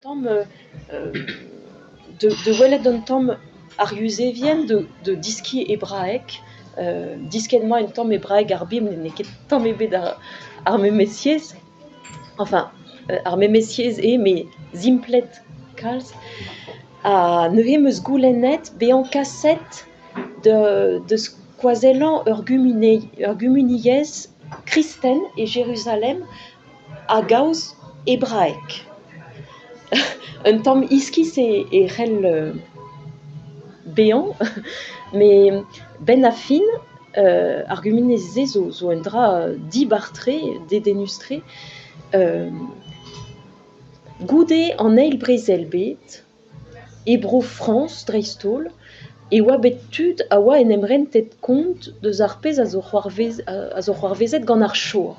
Tamm da welet un tamm ar Yuzevien da deskiñ hebraeg, desket 'ma un tamm hebraeg ar Bibl met n'eo ket tamm ebet ar memes yezh, enfin ar memes yezh eo met simplet kalz. Ha neuze 'm eus goulennet bezañ kaset da skoazellañ ur gumuniezh kristen e Jeruzalem a-gaoz hebraeg. Un tamm iskis e c'hell bezañ met 'benn ar fin ar gumuniezh-se zo un dra dibar-tre, dedennus-tre. Goude an Eil Brezel-bed e Bro-Frañs dreist-holl e oa bet tud a oa en em rentet kont eus ar pezh a zo c'hoarvezet gant ar Shoah.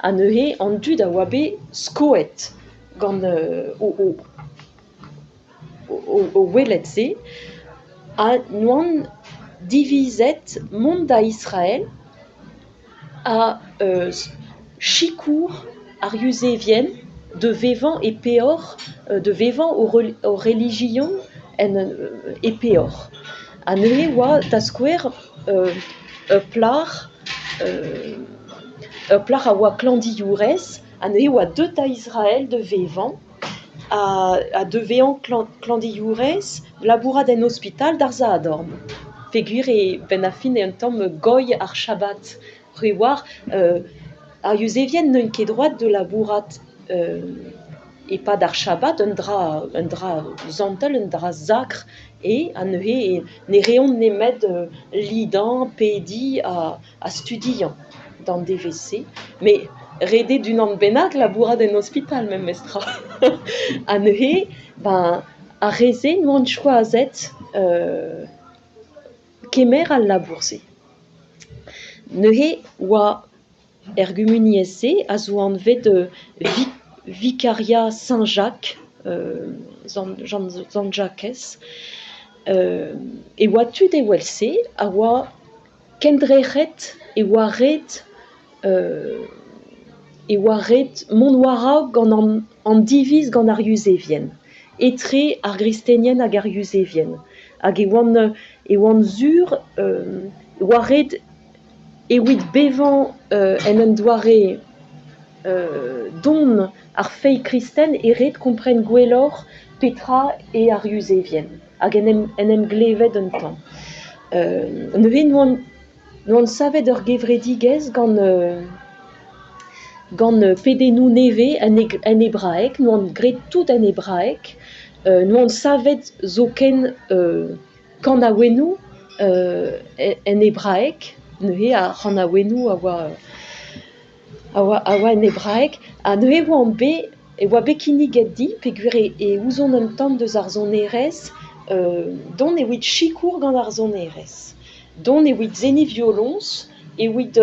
Ha neuze an dud a oa bet skoet gant o welet se ha 'noant divizet mont da Israel ha sikour ar Yuzevien da vevañ e peoc'h, da vevañ o relijion e peoc'h. Ha neuze e oa da skouer ur plac'h ur plac'h a oa klañvdiourez ha neuze e oa deuet da Israel da vevañ ha da vezañ klañvdiourez, labourat en ospital d'ar Sadorn peogwir a-benn ar fin eo un tamm goy ar Chabat. C'hwi 'oar ar Yuzevien n'int ket droad da labourat e-pad ar Chabat, un dra un dra santel, un dra sakr eo ha neuze ne reont nemet lidañ, pediñ ha studiañ d'an devezh-se. Met ret eo d'unan bennak labourat en ospital memestra ha neuze beñ ar re-se 'noant choazet kemer al labour-se. Neuze 'oa er gumuniezh-se a zo anvet Vikaria Saint-Jacques, Sant-Jakez, e oa tud evel-se a oa kendrec'het e oa ret e oa ret mont war-raok gant an diviz gant ar Yuzevien, etre ar gristenien hag ar Yuzevien. Hag e oant e oant sur e oa ret evit bevañ en un doare don ar feiz kristen eo ret kompren gwelloc'h petra eo ar Yuzevien hag en em glevet un tamm. Neuze 'noant savet ur gevredigezh gant gant pedennoù nevez en hebraeg, 'noant graet tout en hebraeg, 'noant savet zoken kanaouennoù en hebraeg, neuze ar c'hanaouennoù a oa a oa a oa en hebraeg ha neuze e oan bet e oa bet kinniget din peogwir e ouzon un tamm deus ar sonerezh dont evit sikour gant ar sonerezh, dont evit seniñ violoñs, evit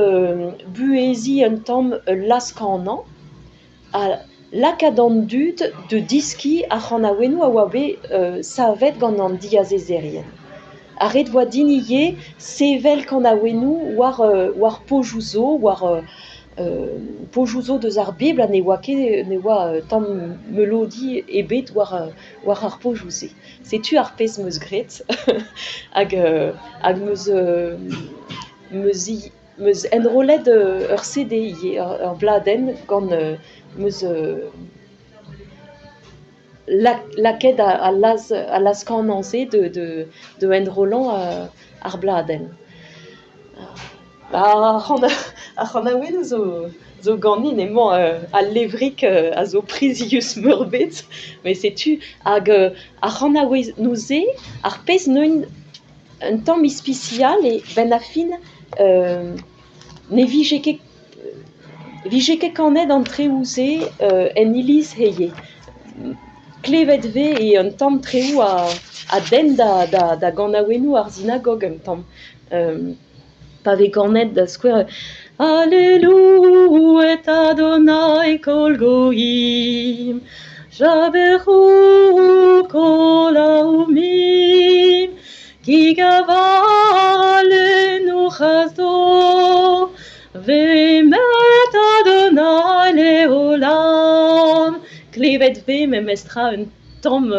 buheziñ un tamm ul laz-kanañ ha lakaat an dud da deskiñ ar c'hanaouennoù a oa bet savet gant an diazezerien. Ha ret e oa din ivez sevel kanaouennoù war war pozioù zo, war pozioù zo deus ar Bibl ha ne oa ket ne oa tamm meulodi ebet war war ar pozioù-se. Setu ar pezh 'm eus graet hag hag 'm eus 'm eus 'm eus enrollet ur CD ivez, ur bladenn gant 'm eus lakaet al laz-kanañ-se da enrollañ ar bladenn. Ar c'hanaouennoù zo ganin emañ al levrig a zo prizius-meurbet met setu hag ar c'hanaouennoù-se ar pezh neuint un tamm ispisial eo 'benn ar fin ne vije ket vije ket kanet an traoù-se en iliz hiziv. Klevet 'vez eo un tamm traoù a denn da ganaouennoù ar sinagog un tamm. Pa vez ganet da skouer Allélu et Adonai kol goïm Jaberou kol aoumim Ki gavar allénu chasdo Vemet Adonai leolam. Klevet. Klevet 'vez memestra un tamm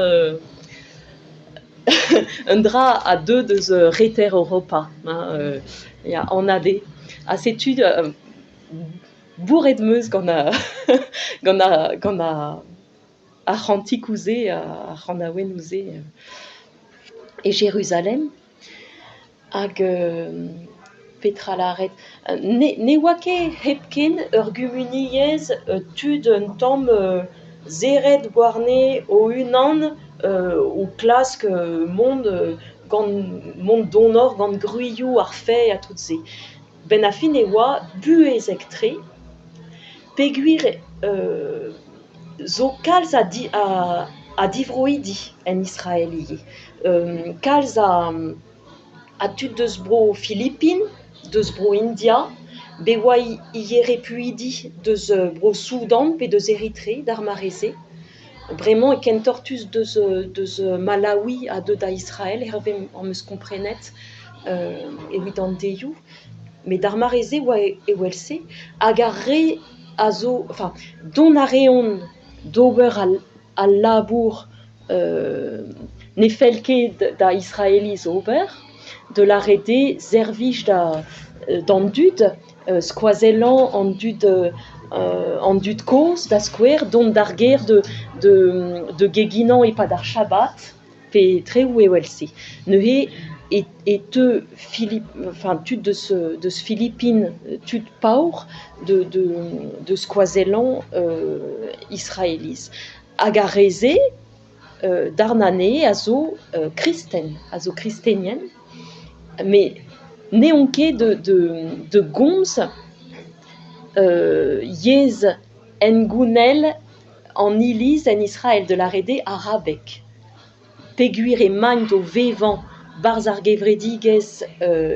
un dra a deu deus reter Europa hein ya anat eo. Ha setu bourret 'm eus gant gant gant ar c'hantikoù-se, ar c'hanaouennoù-se e Jeruzalem. Hag petra lâret, ne oa ket hepken ur gumuniezh tud un tamm serret warne o-unan o klask mont gant mont donoc'h gant gwrizioù ar feiz ha tout se. 'Benn ar fin e oa buhezek-tre peogwir zo kalz a a divroidi en Israel ivez, kalz a a tud eus bro Filipin, deus bro India, bet 'oa ivez repuidi deus bro Soudan pe deus Eritre d'ar mare-se. Bremañ eo kentoc'h tud deus Malawi a deu da Israel hervez am eus komprenet evit an deioù. Met d'ar mare-se 'oa evel-se hag ar re a zo, enfin dont a reont d'ober al labour ne fell ket da Israeliz ober, da lâret eo servij d'an dud, skoazellañ an dud an dud kozh da skouer, dont d'ar gêr da geginañ e-pad ar Chabat pe traoù evel-se. Neuze e teu enfin tud deus Filipin, tud paour da skoazellañ Israeliz. Hag ar re-se, darn anezhe a zo kristen, a zo kristenien, met n'eont ket da gomz yezh hengounel an iliz en Israel, da lâret eo arabeg. Peogwir emaint o vevañ 'barzh ar gevredigezh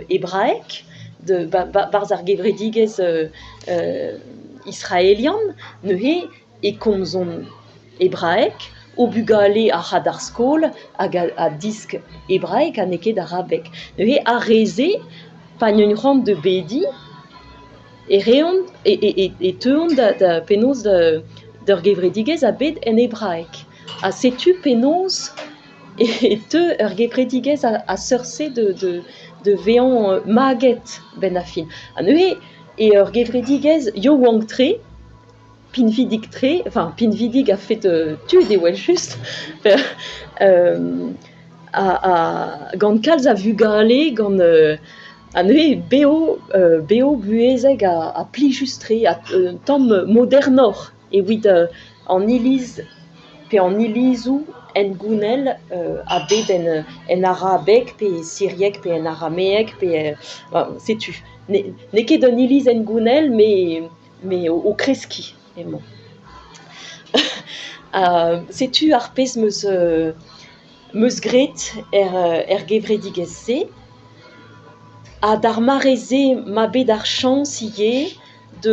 hebraek, 'barzh ar gevredigezh israelian, neuze e komzont hebraeg, o bugale a ra d'ar skol hag a disk hebraeg ha n'eo ket arabeg. Neuze ar re-se, pa n'int c'hoant da bediñ, e reont e teuont da penaos d'ur gevredigezh a bed en hebraeg. Ha setu penaos e teu ur gevredigezh a seurt-se da vezañ maget 'benn ar fin. Ha neuze eo ur gevredigezh yaouank-tre, pinvidik-tre, enfin pinvidik a-fet tud evel-just, gant kalz a vugale, gant ha neuze bev buhezek ha plijus-tre ha un tamm modernoc'h evit an iliz pe an ilizoù hengounel a bed en arabeg pe e sirieg pe en arameeg pe setu. N'eo ket un iliz hengounel met o kreskiñ emañ. Setu ar pezh 'm eus 'm eus graet er gevredigezh-se. Ha d'ar mare-se 'ma bet ar chañs ivez.